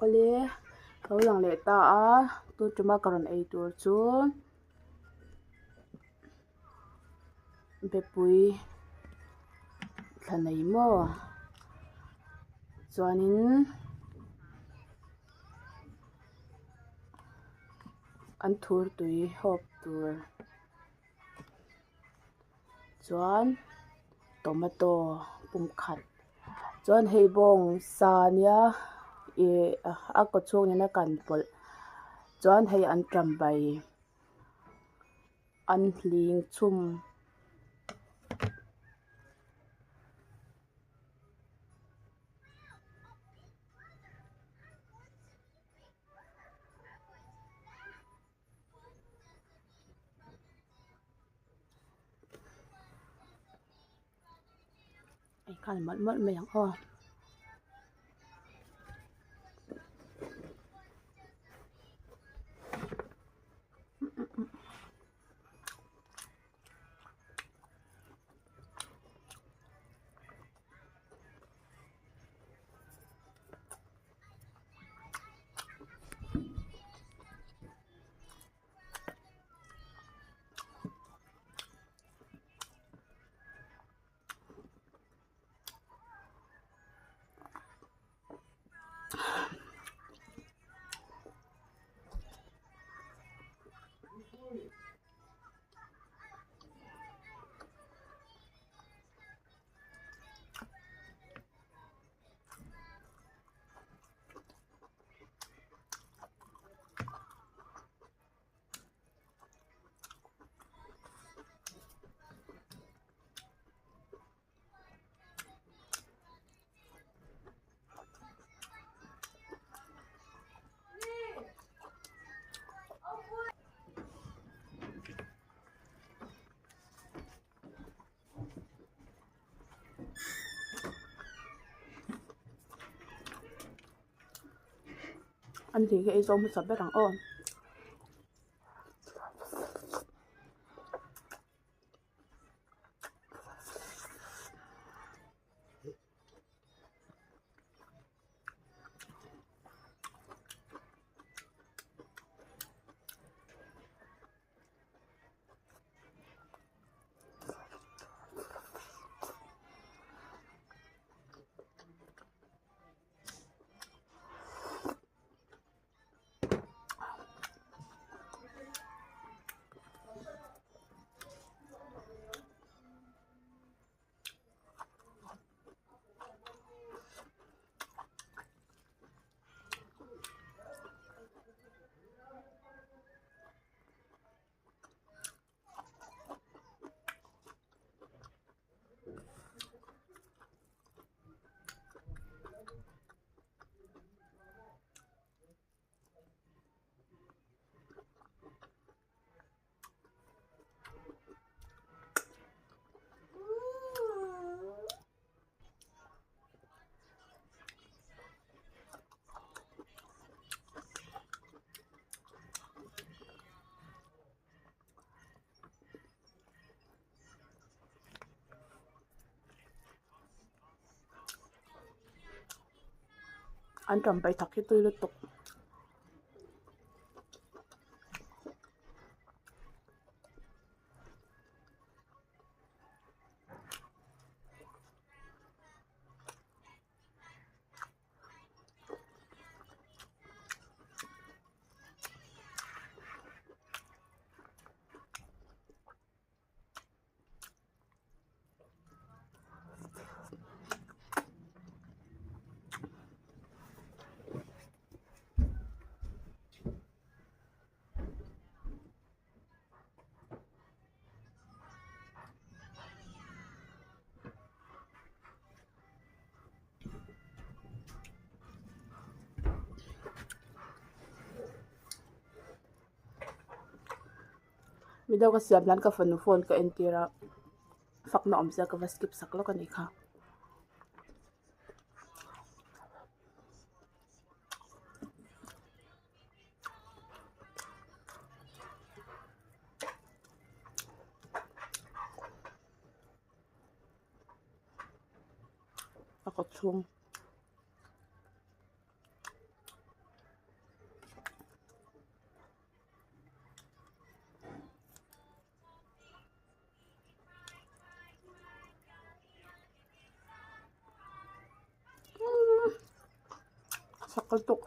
Awle ka lo lang leh ta a tun tuma ka rawn ei tur chu bepui thla nei maw chuanin an thur tui hawp tur. Chuan tomato pum khat chuan hei bawng sa nia ih a kaw chhung nena kan pawlh chuan hei an tambai an hling chhum. Ei nghal mawlh mawlh mai ang aw. An thing hi ei zawng hmasa ber ang aw. An ṭawmpai tak hi tui lutuk. Mizo ka siam hian ka fanu phone ka entir a fakna awm sia ka va skip sak lawk a nih kha. A kawt chhung. Sak lutuk.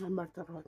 Hmarcha rawt.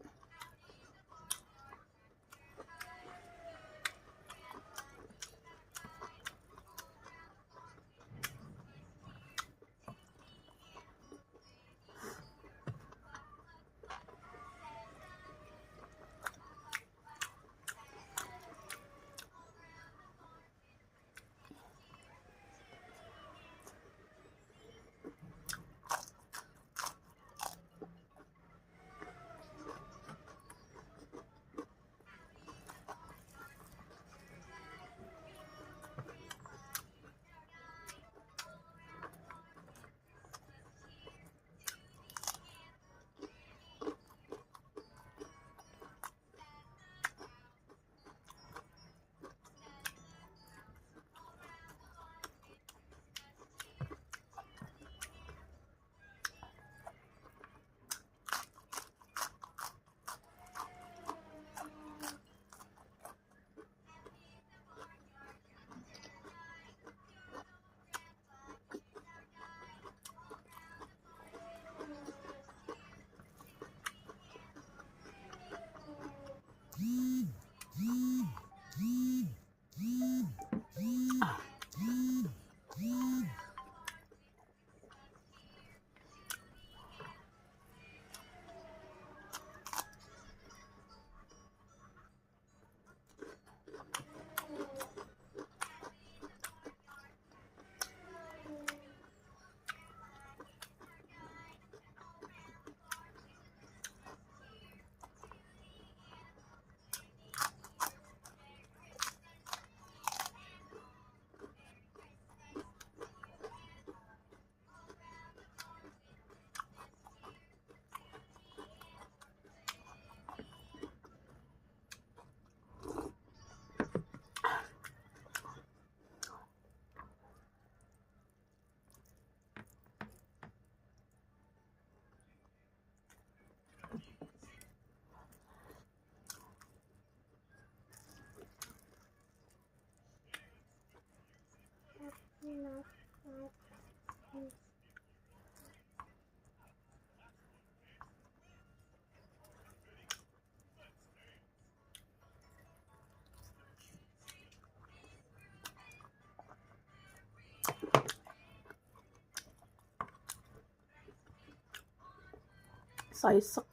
Sai sak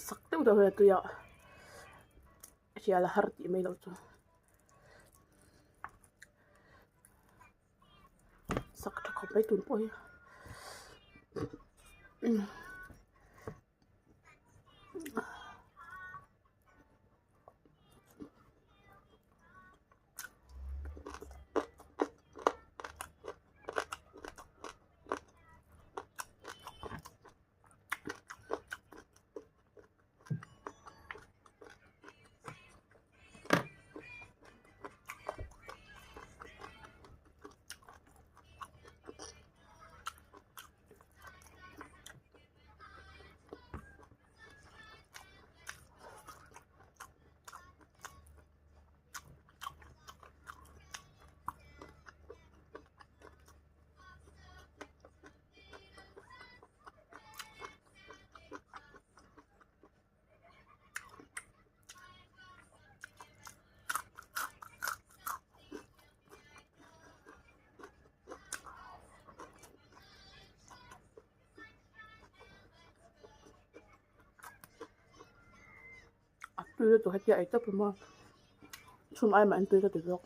sak deuh deuh hi a tui a hrial a har tih mai loh chu sak tha khawp mai tun pawh hi. Tui lutuk hetia ei tawp emaw chhum ai mah in tui ka ti zawk.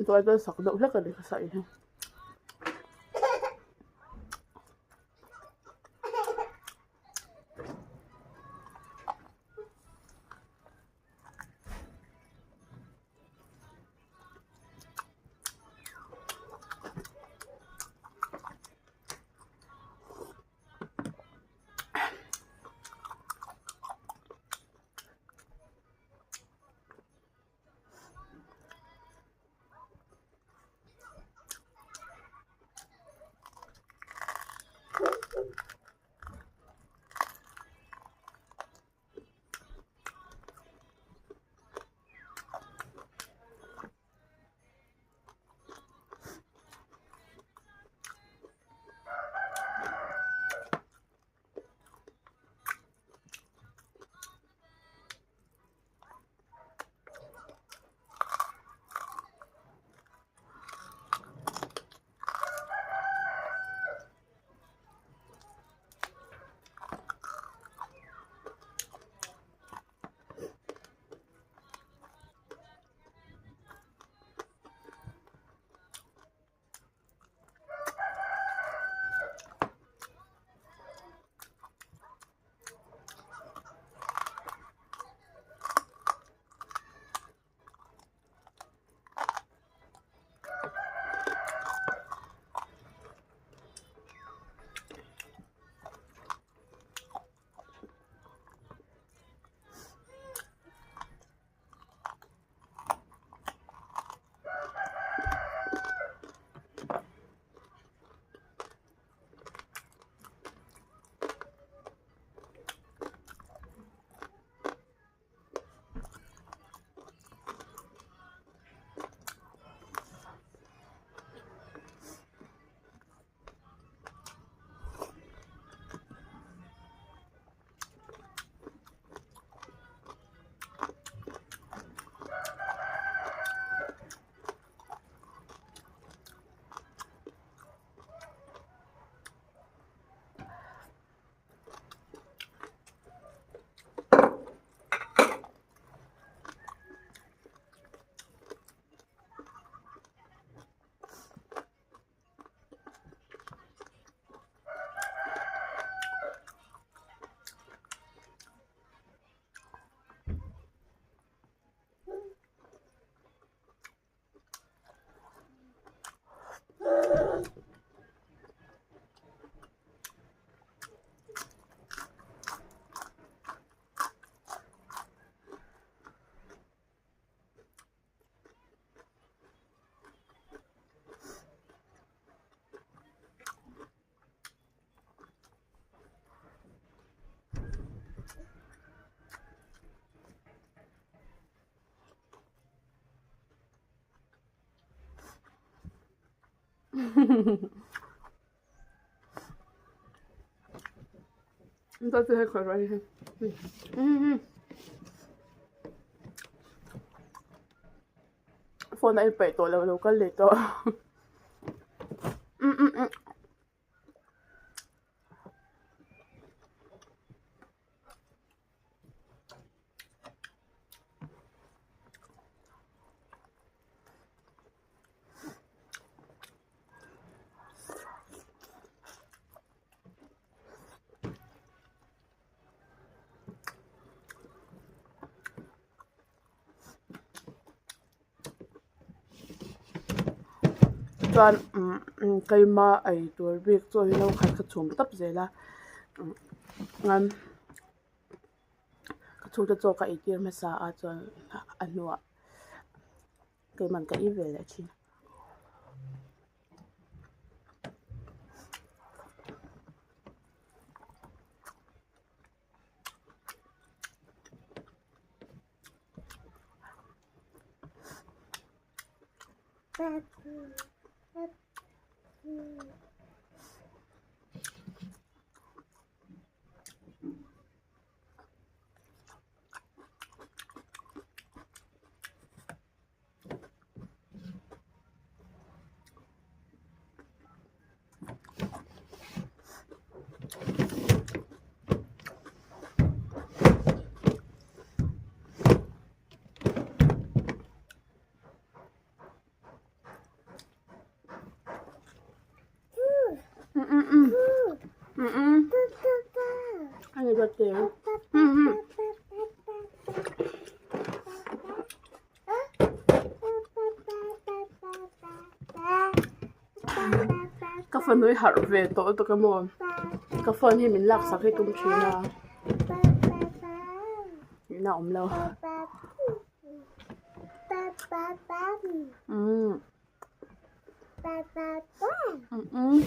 Tuai chuan sak deuh hlek a ni ka sawi hi. Dawt chu hei khawih rawh a ni hi. Phone a inpeih tawh lo, lo kal leh tawh. Chuan umm keima ei tur bik chu hi no khat ka chhum tawp zel a umm ka chhungte chaw ka ei tir hmasa a chuan a hnuah keiman ka ei ve leh thin. Ka fanu hi harh ve tawh lutuk a maw ka phone hi min laksak hi tum thin a ina awm lo umm umm.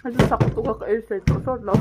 A lu sak tuk a ka ei sei tawh sawt lo.